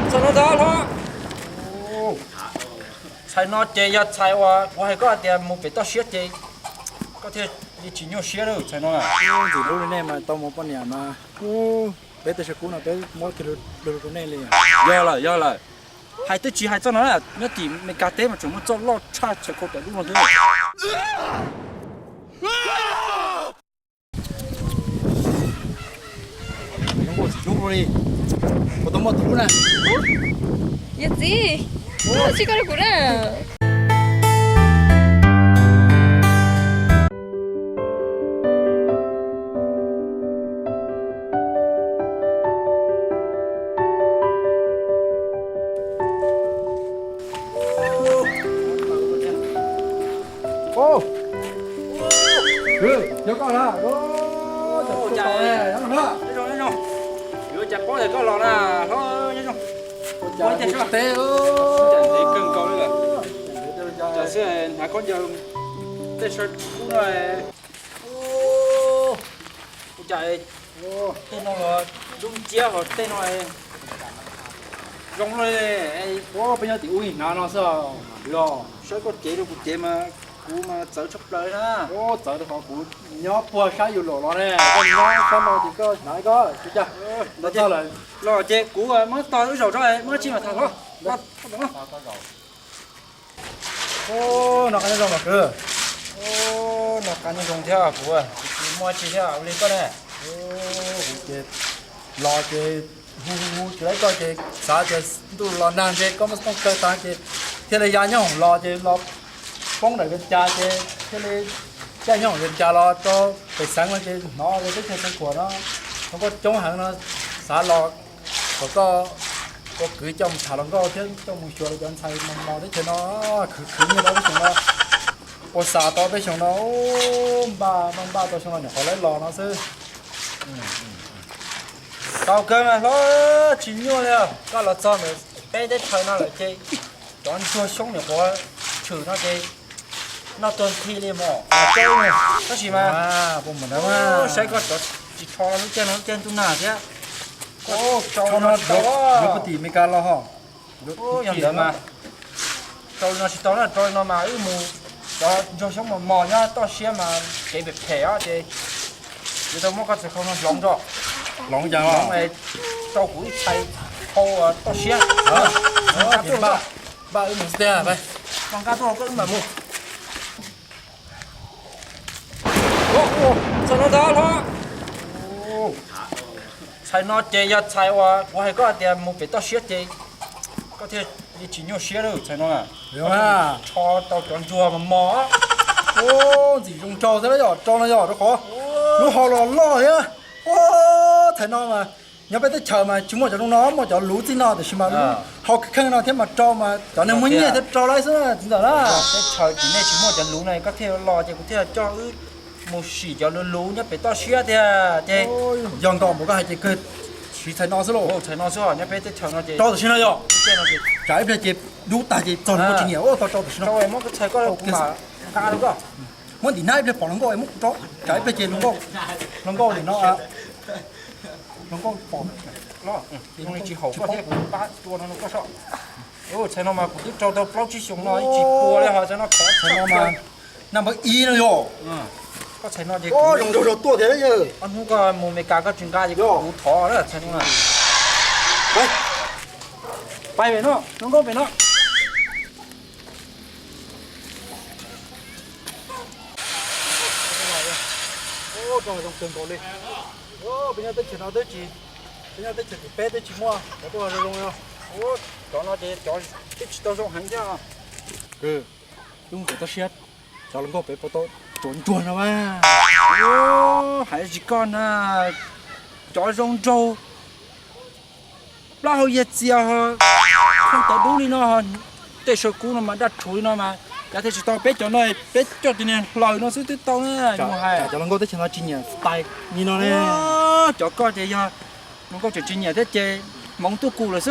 Txog no ntag hlob. Txhais no ces yog txhais uas kuv hais koj hais tias mus pem toj siab ces koj thiaj li tsis nyuaj siab lawm txhais no. Ntxim hlub li nej mas tau mus poj niam mas, peb tej saw kub no peb muab kiag rau nej li. Yog lawm, yog lawm. Hais twb tsis hais txoj no na, nyob tim Meskas teb mas tseem muaj txoj loj tshaj tshaj khau tawm dub no thiab. Hlub li, puas tau muaj tus hlub na? Yog txiv, tsis koj rau kuv na. Ua cas, nyob zoo, nyob zoo. Yuav cas paub tias koj los na, hlob, nyob zoo. Ua cas ntev kawg nkaus li lawm. Cas xwb hnav khaub ncaws tej saw kub no. Ua cas tej no los dub nciab hos tej no zoo li. Peb nyob tim ub hnav no xwb los saib koj cev rau kuv cev mas kuv mas txawv tshaj plaws na. Txawv rau qhov kuv nyob puag sab yus laum los ne, koj nyob sab no ces koj hnav koj tsis cas. Los ces kuv muab tog wb zaum tso, muab tsis mas tham hlob. No qab nyob zoo mas kwv. No qab nyob zoo thiab kuv, tsis muaj tsis thiab ua li koj ne. Kuv ces los ces hu hu hu tsis laib koj ces xav tias ntuj los nag ntshe koj muaj xov tooj kaw tas ces thiaj li ya nyob hoom los ces los poob ntawm Vias Cas ces thiaj li caij nyob hoom Vias Cas los rau pem xeev no ces hnov teb chaws Xeev Khuam no zoo nkauj coob heev no xav los kom koj ua kwv coj mus tham hluas nkauj thiab coj mus xyuas cov ntxhais mos mos teb chaws no, khwv khwv nyiaj tau peb xyoo no, ua xa tau peb xyoo no, npaj npaj tau xyoo no nyuam qhuav laib los no xwb. Tau kawg mas hlob, tsis nyuaj li. Koj los txog ntawm peb teb chaws no lawm ces cov ntsuag xyoob nyuam qhuav tshwm no ces noj tuag nthi li mos. Tab sis mas saib koj tsis rho lub caij no lub caij ntuj nag thiab. Koj rau no tsis tau, yuav puag tim Meskas los ho. Yog ntawd mas rau li no tsis tau na, rau li no mas wb mus cov ntsuag xyoob mos mos nyob toj siab mas kev phem phem os ces yuav tau muab koj txhais khau no hloov tso. Hloov cas? Hloov rau kuv ib txhais khau toj siab. Npaj wb mus tiag, npaj nqa tuaj koj wb mam mus. Txhais no ntag hlob. Txhais no ces yog txhais uas kuv hais koj hais tias mus pem toj siab ces koj thiaj li tsis nyuaj siab lawm txhais no. Rho tau cov ntsuag mos mos. Ntxim zoo rau thiab yog rau no yog rau qhov lub hau los loj thiab. Txhais no mas nyob peb teb chaws mas tsis muaj cov zoo no, muaj cov luv txij no tiam sis mas lub hau kheej no thiab mas rau mas cov neeg muaj nyiaj thiab rau lawm xwb txiv ntxawm na. Teb chaws tim nej tsis muaj cov luv no koj thiaj los ces kuv thiaj coj wb mus sim cov luv luv nyob pem toj siab tiag ces. Yog nkauj npaum koj hais ces kawg siv txhais no xwb lauj. Txhais no xwb nyob peb teb chaws no ces rau tam sim no yog. Tsam ib pliag ces dub tag ces txog hluas nkauj tsis nyiam, tau rau tam sim no. Muab txhais koj kuv mam nqa rau koj. Muab ntim hnab ib pliag pom hluas nkauj muab kuv rau, tsam ib pliag ces hluas nkauj, hluas nkauj nim no, hluas nkauj pom. Tsis haum koj thiab kuv pab tua no koj so. Txhais no mas kuv twb rau tau plaub tsib xyoos no ib tsis pua li ho txhais no khov txhais no mas naj npawb ib no yog. Koj txhais no ces zoo nraug zog tuaj tiag. Ob hnub koj mus Meskas koj tsis nqa ces kuv thov na txhais no. Pais pem no, hluas nkauj pem no. Zoo kawg nkaus li. Peb nyob teb chaws no twb tsis, peb nyob teb chaws tim peb twb tsis muaj cov tuaj zoo zoo li no. Cov no ces cov twb tsis tau zoo heev thiab. Wb mus pem toj siab, cov hluas nkauj pem puas tau tsuav ntsuag no mas. Hais tsis koj na, cov zoo nraug plaub hau yiag txias ho, khooj tawv dub li no, tej saw kub no mas daj rhuv li no mas, cas thiaj tsis tau peb cov no, peb coj cov niag hlaws no xwb twb tau na. Cov hluas nkauj teb chaws no tsis nyiam style li no ne. Cov koj ces yog hluas nkauj tseem tsis nyiam thiab ces hmoov tuaj kuv lawm xwb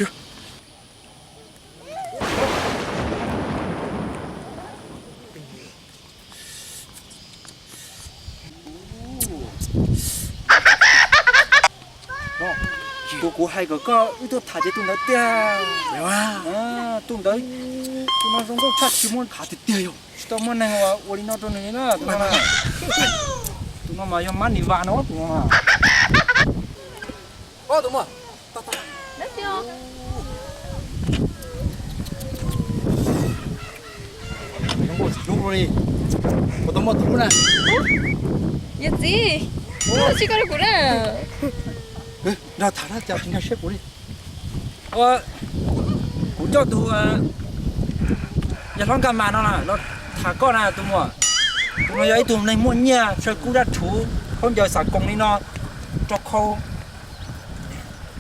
ho. Tus kuv hais kom koj wb tuaj tham ces tus ntawd tiag. Tus ntawd, tus no zoo nkauj tshaj, tsis muaj, tiag tiag yog tsis tau muaj neeg ua li no rau nws li na. Tus no, tus no mas yog mab nis vas no tus no. Tus muam, zoo nkauj tsis hlub li, kuv tau muaj tus hlub na. Yog txiv, tsis koj rau kuv na. Nrog tham na, cas tsis nkag siab kuv li. Kuv coj tus yawg hlob Nkaj Mas no los tham koj na tus muam. Tus no yog ib tug neeg muaj nyiaj, tshaw kub dab rhuv, khaub ncaws xav koos li no, rau khau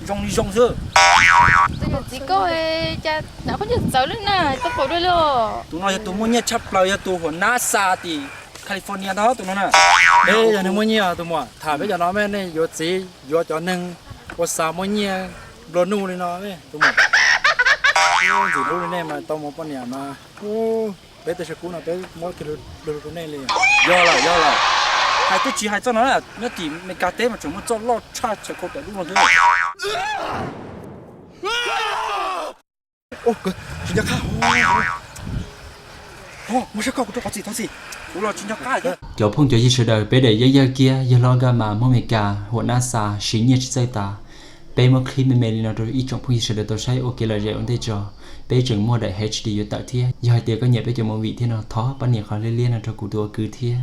zoo li zoo xwb. Txiv, koj cas hnav khaub ncaws txawv li na, tau pom dua li os. Tus no yog tus muaj nyiaj tshaj plaws, yog tus huam nab xa tim California ntag tus no na. Yog neeg muaj nyiaj tus muam, tham peb cov no, nej yuav txiv yuav cov neeg ua xa muaj nyiaj nplua nuj li no tus muam. Ntxim hlub li nej mas tau mus poj niam mas, peb tej tshaw kub no peb muab kiag lug rau nej li. Yog lawm, yog lawm. Hais twb tsis hais txoj no, nyob tim Meskas teb mas tseem muaj txoj loj tshaj tshaw khau tawm dub no thiab. Tsis nco qab, muab saib koj, kuv rau qhov txim thov txim. Kuv los tsis nco qab thiab. Cov phooj cov ywg sawv daws, peb daim yeeb yaj kiab yawg hlob Nkaj Mas muab Meskas huam nab xa siv nyiaj tsis txawj tas. Peb muab clip me me li no rau ib tsoom phooj ywg sawv daws tau saib ua kev lom zem ua ntej tso. Peb tseem muaj daim H D yuav tawm thiab. Yog hais tias koj nyiam peb cov movie thiab no thov pab nias qhov liab liab no rau kuv tus ua kwv thiab.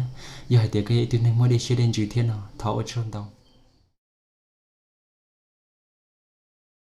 Yog hais tias koj yog ib tug neeg muaj dej siab dej ntsws thiab no thov ua tsaug ntau.